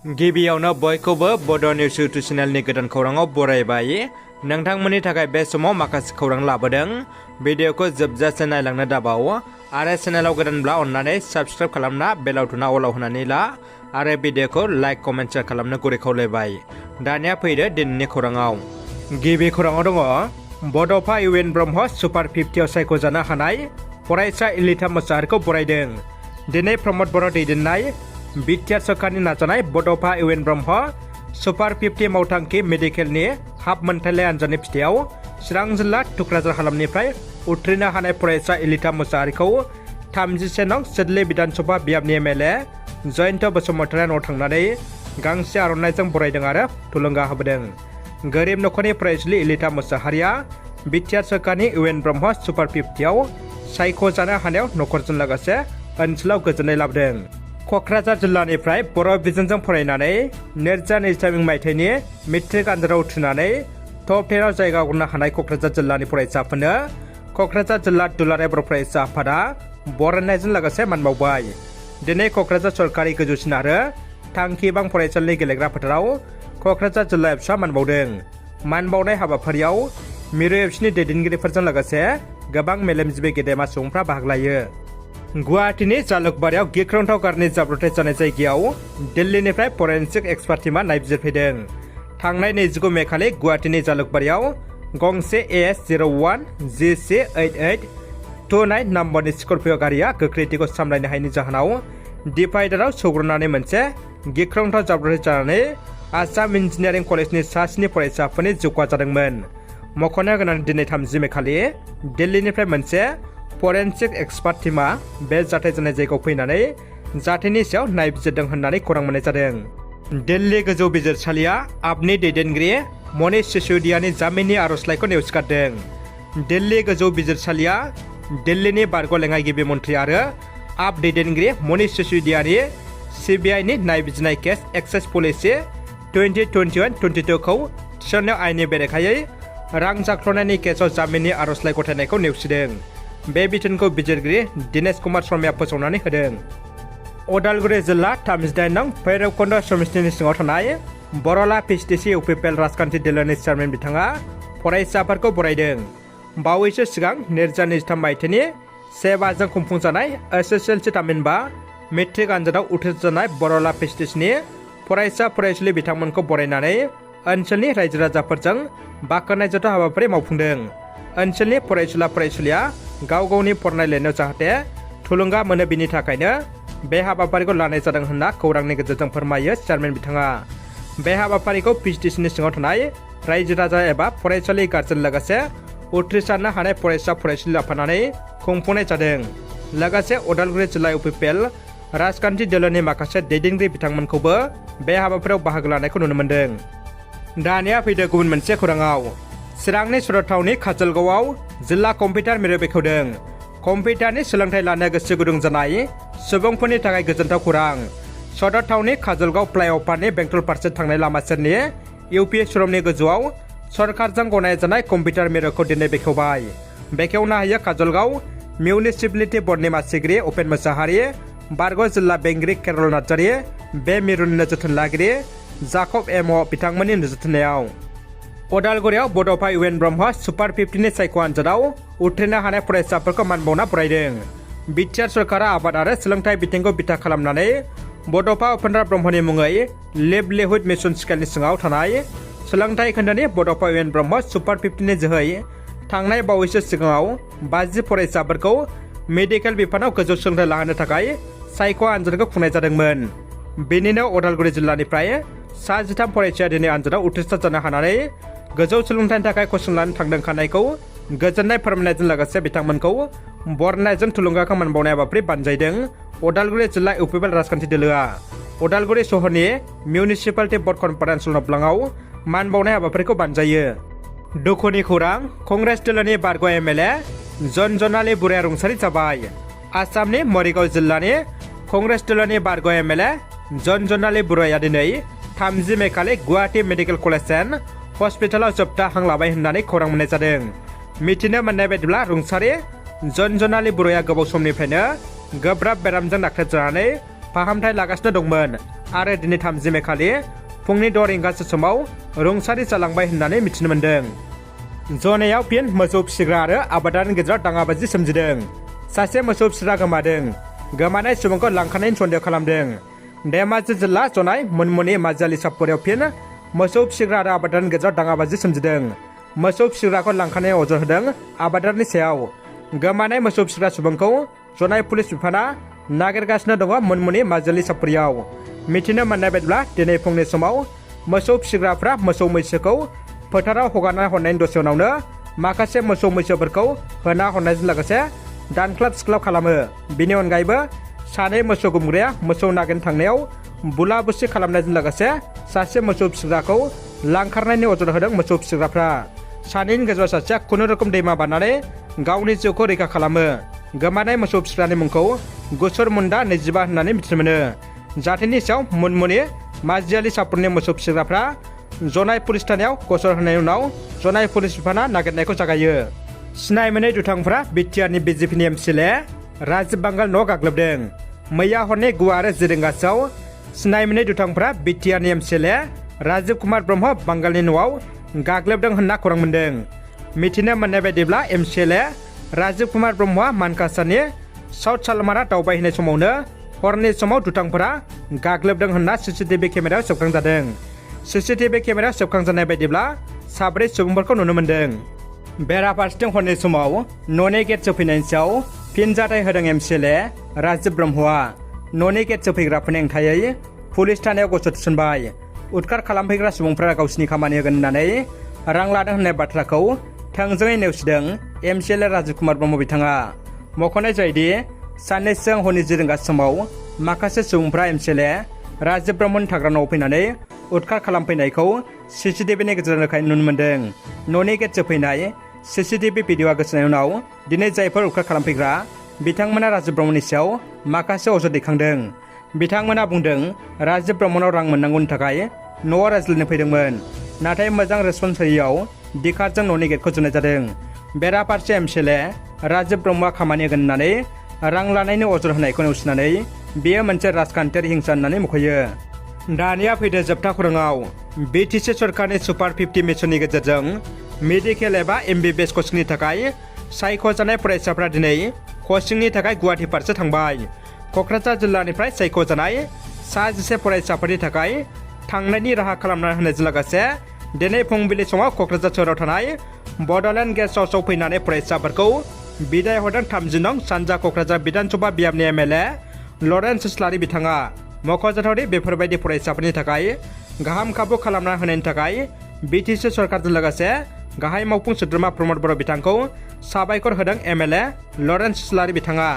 गिबियावनो बयखौबो बड' निउस इउटुब चेनेलनि गोदान खौराङाव बरायबाय। नोंथांमोननि थाखाय बे समाव माखासे खौरां लाबोदों। भिडिअखौ जोबजासे नायलांनो दाबाव आरो चेनेलाव गोदानब्ला अन्नानै साबस्क्राइब खालामना बेल आइकनआ अलाव होनानै ला आरो भिडिअखौ लाइक कमेन्ट शेयार खालामनो गुरै खावलायबाय। दानिया फैदो दिनैनि खौराङाव। गिबि खौराङाव दङ बड'फा इउएन ब्रह्म सुपार 50आव सायख'जानो हानाय फरायसा इलिटा मोसाहारिखौ बरायदों। दिनै प्रमद बर' दैदेननाय बिटिआर सरकारनि नाजानाय बड'फा इउएन ब्रह्म सुपार 50 मावथांखि मेडिकेलनि हाफ मोनथायलाय आनजादनि फिथाइयाव चिरां जिल्ला टुक्राझार हालामनिफ्राय उथ्रिनो हानाय फरायसा इलिटा मोसाहारिखौ 31 नं सिडली विधानसभा बियाबनि MLA जयन्त बसुमतारिया न'आव थांनानै गांसे आर'नाइजों बरायदों आरो थुलुंगा होबोदों। गोरिब नखरनि फरायसुलि इलिटा मोसाहारिया बिटिआर सरकारनि इउएन ब्रह्म सुपार 50आव सायख'जानो हानायाव नखरजों लोगोसे ओनसोलाव गोजोननाय लाबोदों। क'क्राझार जिल्लानिफ्राय बर' बिजोंजों फरायनानै 2023 मायथाइनि मेट्रिक आनजादाव उथ्रिनानै टप 10आव जायगा आवग्रिनो हानाय क'क्राझार जिल्लानि फरायसाफोरनो क'क्राझार जिल्ला दुलाराय बर' फरायसा आफादा बरायनायजों लोगोसे मान बावबाय। दिनै क'क्राझार सरकारि गोजौसिन आरो थांखिबां फरायसालिनि गेलेग्रा फोथाराव क'क्राझार जिल्ला एबसुआ मान बावदों। मान बावनाय हाबाफारियाव मिरु एबसुनि दैदेनगिरिफोरजों लोगोसे गोबां मेलेमजिबि गेदेमा सुबुंफ्रा बाहागो लायो। गुवाहाटीनि जालुकबारियाव गिख्रंथाव गारनि जाब्रबथाय जानाय जायगायाव दिल्लीनिफ्राय फरेनसिक एक्सपार्ट टीमा नायबिजिरफैदों। थांनाय 29 मे खालि गुवाहाटीनि जालुकबारियाव गंसे AS01 GC8829 नम्बरनि स्कर्पिय' गारिया गोख्रैथिखौ सामलायनो हायैनि जाहोनाव डिभाइडाराव सौग्रावनानै मोनसे गिख्रंथाव जाब्रबथाय जानानै आसाम इन्जिनियारिं कलेजनि सा 7 फरायसाफोरनि जिउ खहा जादोंमोन। मख'नो गोनां दिनै 30 मे खालि दिल्लीनिफ्राय मोनसे फरेनसिक एक्सपार्ट टीमा बे जाथाय जानाय जायगायाव फैनानै जाथायनि सायाव नायबिजिरदों होननानै खौरां मोननाय जादों। दिल्ली गोजौ बिजिरसालिया आपनि दैदेनगिरि मनीष सिसोदियानि जामिननि आर'जलाइखौ नेवसिगारदों। दिल्ली गोजौ बिजिरसालिया दिल्लीनि बारग' लेङाइगिरि मन्थ्रि आरो आप दैदेनगिरि मनीष सिसोदियानि CBIनि नायबिजिरनाय केस एक्सेस पलिसि 2021-22 खौ थिसननायाव आयेननि बेरेखायै रां जाख्ल'नायनि केसआव जामिननि आर'जलाइ गथायनायखौ नेवसिदों। बे बिथोनखौ बिजिरगिरि दिनेश कुमार शर्माया फोसावनानै होदों। उदालगुरि जिल्ला 38 नं भैरबकुन्द समितिनि सिङाव थानाय बरला PCTC UPPL राजखान्थि दोलोनि चेयारमेन बिथाङा फरायसाफोरखौ बरायदों। बावैसो सिगां 2023 मायथाइनि 1 बाजों खुंफुंजानाय SSLC थामहिनबा मेट्रिक आनजादाव उथ्रिसारनाय बरला PCTCनि फरायसा फरायसुलि बिथांमोनखौ बरायनानै ओनसोलनि रायजो राजाफोरजों बाख्नायजाथाव हाबाफारि मावफुंदों। ओनसोलनि फरायसुला फरायसुलिया गाव गावनि फरायनाय लिरनायाव जाहाथे थुलुंगा मोनो बिनि थाखायनो बे हाबाफारिखौ लानाय जादों होनना खौरांनि गेजेरजों फोरमायो चेयारमेन बिथाङा। बे हाबाफारिखौ PCTCनि सिङाव थानाय रायजो राजा एबा फरायसालि गार्जेन लोगोसे उथ्रिसारनो हानाय फरायसा फरायसुलि लाफानानै खुंफुंनाय जादों। लोगोसे उदालगुरि जिल्ला UPPL राजखान्थि दोलोनि माखासे दैदेनगिरि बिथांमोनखौबो बे हाबाफारियाव बाहागो लानायखौ नुनो मोन्दों। दानिया फैदो गुबुन मोनसे खौराङाव। चिरांनि सरथावनि काजलगावआव जिल्ला कम्पिउटार मिरु बेखेवदों। कम्पिउटारनि सोलोंथाइ लानो गोसो गुदुं जानाय सुबुंफोरनि थाखाय गोजोनथाव खौरां। सरथावनि काजलगाव फ्लाइअभारनि बेंटल फारसे थांनाय लामा सेरनि UPA श'रुमनि गोजौआव सरकारजों गनायजानाय कम्पिउटार मिरुखौ दिनै बेखेवबाय। बेखेवनो हायो काजलगाव मिउनिसिपेलिटि बर्डनि मासिगिरि उपेन मोसाहारि, बारग' जिल्ला बेंगिरि केरल नार्जारि, बे मिरुनिनो जोथोन लागिरि जाकब M बिथांमोननि नोजोरथिनायाव। उदालगुरियाव बड'फा इउएन ब्रह्म सुपार 50नि सायख' आनजादाव उथ्रिनो हानाय फरायसाफोरखौ मान बावना बरायदों। बिटिआर सरकारा आबाद आरो सोलोंथाइ बिथिंखौ बिथा खालामनानै बड'फा उपेन्द्र ब्रह्मनि मुङै लिभलिहुड मिशन स्केलनि सिङाव थानाय सोलोंथाइ खोन्दोनि बड'फा इउएन ब्रह्म सुपार 50नि जोहै थांनाय बावैसो सिगाङाव 50 फरायसाफोरखौ मेडिकेल बिफानाव गोजौ सोलोंथाइ लाहोनो थाखाय सायख' आनजादखौ खुंनाय जादोंमोन। बेनिनो उदालगुरि जिल्लानिफ्राय सा 13 फरायसाया दिनै आनजादाव उथ्रिसार जानो हानानै गोजौ सोलोंथाइनि थाखाय कचिं लानो थांदों खानायखौ गोजोननाय फोरमायनायजों लोगोसे बिथांमोनखौ बरायनायजों थुलुंगाखौ मोनबावनाय हाबाफारि बानजायदों उदालगुरि जिल्ला UPPL राजखान्थि दोलोआ। उदालगुरि सहरनि मिउनिसिपालिटि बर्ड कनफारेन्स नब्लाङाव मान बावनाय हाबाफारिखौ बानजायो। दुखुनि खौरां, कंग्रेस दोलोनि बारग' MLA जनजनालि बुराया रुंसारि जाबाय। आसामनि मरिगाव जिल्लानि कंग्रेस दोलोनि बारग' MLA जनजनालि बुराया दिनै 30 मे खालि गुवाहाटी मेडिकेल कलेज एन्ड हस्पिटालाव जोबथा हां लाबाय होननानै खौरां मोननाय जादों। मिथिनो मोननाय बायदिब्ला रुंसारि जनजनालि बुराया गोबाव समनिफ्रायनो गोब्राब बेरामजों नाख्रेबजानानै फाहामथाय लागासिनो दंमोन आरो दिनै 30 मे खालि फुंनि 6 रिंगासो समाव रुंसारि जालांबाय होननानै मिथिनो मोन्दों। जनायाव फिन मोसौ फिसिग्रा आरो आबादारिनि गेजेराव दाङाबाजि सोमजिदों। सासे मोसौ फिसिग्रा गोमादों। गोमानाय सुबुंखौ लांखारनायनि सन्देह खालामदों। धेमाजि जिल्ला जनाय मुनमुनि माजियालि सापरियाव फिन मोसौ फिसिग्रा आरो आबादारिनि गेजेराव दाङाबाजि सोमजिदों। मोसौ फिसिग्राखौ लांखारनायाव अजद होदों आबादारिनि सायाव। गोमानाय मोसौ फिसिग्रा सुबुंखौ जनाय पुलिस बिफाना नागिरगासिनो दङ मुनमुनि माजियालि सापरियाव। मिथिनो मोननाय बायदिब्ला दिनै फुंनि समाव मोसौ फिसिग्राफ्रा मोसौ मैसोखौ फोथाराव हगारना हरनायनि दसे उनावनो माखासे मोसौ मैसोफोरखौ होना हरनायजों लोगोसे दानख्लाब सिख्लाब खालामो। बिनि अनगायैबो सानै मोसौ गुमग्राया मोसौ नागिरनो थांनायाव बुला बुसि खालामनायजों लोगोसे सासे मोसौ फिसिग्राखौ लांखारनायनि अजद होदों मोसौ फिसिग्राफ्रा। सानैनि गेजेराव सासेया खुनुरुखुम दैमा बारनानै गावनि जिउखौ रैखा खालामो। गोमानाय मोसौ फिसिग्रानि मुंखौ गुसुर मुन्दा 25 होननानै मिथिनो मोनो। जाथायनि सायाव मुनमुनि माजियालि सापरिनि मोसौ फिसिग्राफ्रा जनाय पुलिस थानायाव गसर होनायनि उनाव जनाय पुलिस बिफाना नागिरनायखौ जागायो। सिनाय मोनै दुथांफोरा बिटिआरनि बिजेपिनि MCLA राजीब बांगाल न' गाग्लोबदों। मैया हरनि 9 आरो 10 रिंगासोआव सिनाय मोनै दुथांफोरा बिटिआरनि MCLA राजीब कुमार ब्रह्म बांगालनि न'आव गाग्लोबदों होनना खौरां मोन्दों। मिथिनो मोननाय बायदिब्ला MCLA राजीब कुमार ब्रह्मआ मानकासारनि साउथ सालमारा दावबायहैनाय समावनो हरनि समाव दुथांफोरा गाग्लोबदों होनना CCTV केमेरायाव सेबखांजादों। CCTV केमेरायाव सेबखांजानाय बायदिब्ला 4 सुबुंफोरखौ नुनो मोन्दों। बेराफारसेथिं हरनि समाव न'नि गेट सौफैनायनि सायाव फिनजाथाय होदों MCLA राजीब ब्रह्मआ। न'नि गेट सौफैग्राफोरनि हेंथायै पुलिस थानायाव गसर थिसनबाय। उदखार खालामफैग्रा सुबुंफोरा गावसिनि खामानि होगोन होननानै रां लादों होननाय बाथ्राखौ थोंजोङै नेवसिदों MCLA राजीब कुमार ब्रह्म बिथाङा। मख'नाय जायोदि साननैसो सिगां हरनि 10 रिंगा समाव माखासे सुबुंफ्रा MCLA राजीब ब्रह्मनि थाग्रा न'आव फैनानै उदखार खालामफैनायखौ CCTVनि गेजेरजों रोखायै नुनो मोन्दों। न'नि गेट सौफैनाय CCTV भिडिअ'आ गोसारनायनि उनाव दिनै जायफोर उदखार खालामफैग्रा बिथांमोना राजीब ब्रह्मनि सायाव माखासे अजद दैखांदों। बिथांमोना बुंदों राजीब ब्रह्मनाव रां मोननांगौनि थाखाय न'आव रायज्लायनो फैदोंमोन, नाथाय मोजां रेसपन्स होयैयाव दिखारजों न'नि गेटखौ जुनाय जादों। बेराफारसे MCLA राजीब ब्रह्मआ खामानि होगोन होननानै रां लानायनि अजद होनायखौ नेवसिनानै बेयो मोनसे राजखान्थियारि हिंसा होननानै मुंख'यो। दानिया फैदो जोबथा खौराङाव। BTC सरकारनि सुपार 50 मिशननि गेजेरजों मेडिकेल एबा MBBS कचिंनि थाखाय सायख'जानाय फरायसाफ्रा दिनै कचिंनि थाखाय गुवाहाटी फारसे थांबाय। क'क्राझार जिल्लानिफ्राय सायख'जानाय 11 फरायसाफोरनि थाखाय थांनायनि राहा खालामना होनायजों लोगोसे दिनै फुंबिलि समाव क'क्राझार सोहोराव थानाय बड'लेण्ड गेस्ट हाउसआव फैनानै फरायसाफोरखौ बिदाय हरदों 30 नं सानजा क'क्राझार बिधानसभा बियाबनि MLA लरेन्स इस्लारि बिथाङा। मख'जाथावदि बेफोरबायदि फरायसाफोरनि थाखाय गाहाम खाबु खालामना होनायनि थाखाय BTC सरकारजों लोगोसे गाहाय मावफुं सोद्रोमा प्रमद बर' बिथांखौ साबायखर होदों MLA लरेन्स इस्लारि बिथाङा।